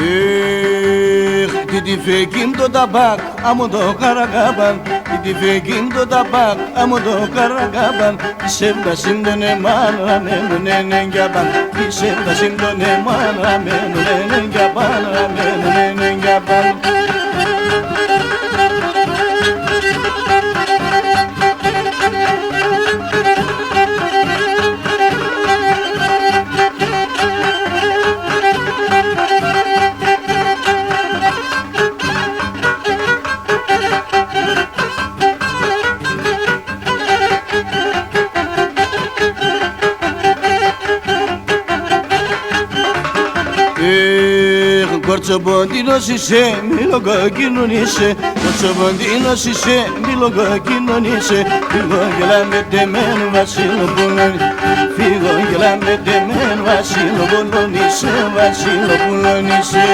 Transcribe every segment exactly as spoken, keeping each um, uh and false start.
Ehh, τη τη φέκ' ίν' το ταμπάκ', άμον το καρακαμπάν'. Τη τη φέκ' ίν' το ταμπάκ', άμον το καρακαμπάν'. Τη σέβδας ίν' τον αιμάν', ραμένον έν' έν' κι απάν'. Τη σέβδας ίν' τον αιμάν', ραμένον έν' έν' κι απάν', ραμένον έν' έν' κι απάν'. Ehh, κορτσοποντίνος είσαι, μήλο κόκκινον είσαι. Κορτσοποντίνος είσαι, μήλο κόκκινον είσαι. Φύγον κι έλα με τ' εμέν, Βασιλοπούλον. Φύγον κι έλα με τ' εμέν, Βασιλοπούλον είσαι, Βασιλοπούλον είσαι.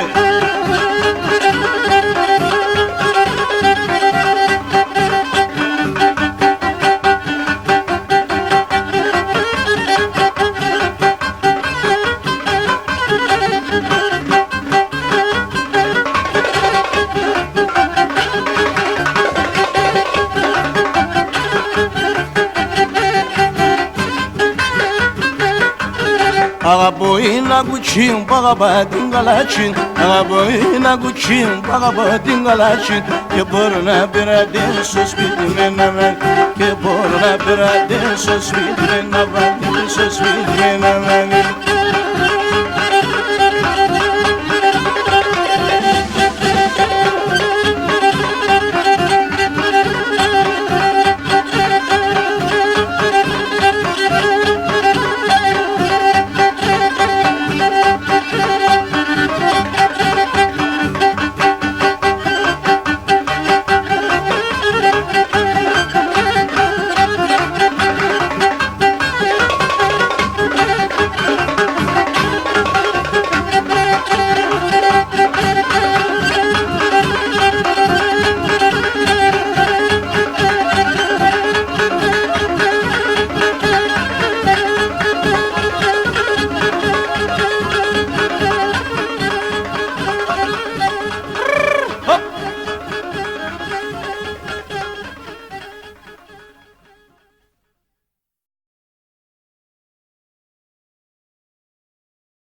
Αγαπώ ίν' ακουτσίν' π' αγαπά την Καλατσίν'. Αγαπώ ίν' ακουτσίν' π' αγαπά την Καλατσίν'. Και μπορώ να πειρατεύσω σπίτ' μ' έναν άν'. Και μπορώ να πειρατεύσω σπίτ' μ' έναν άν'.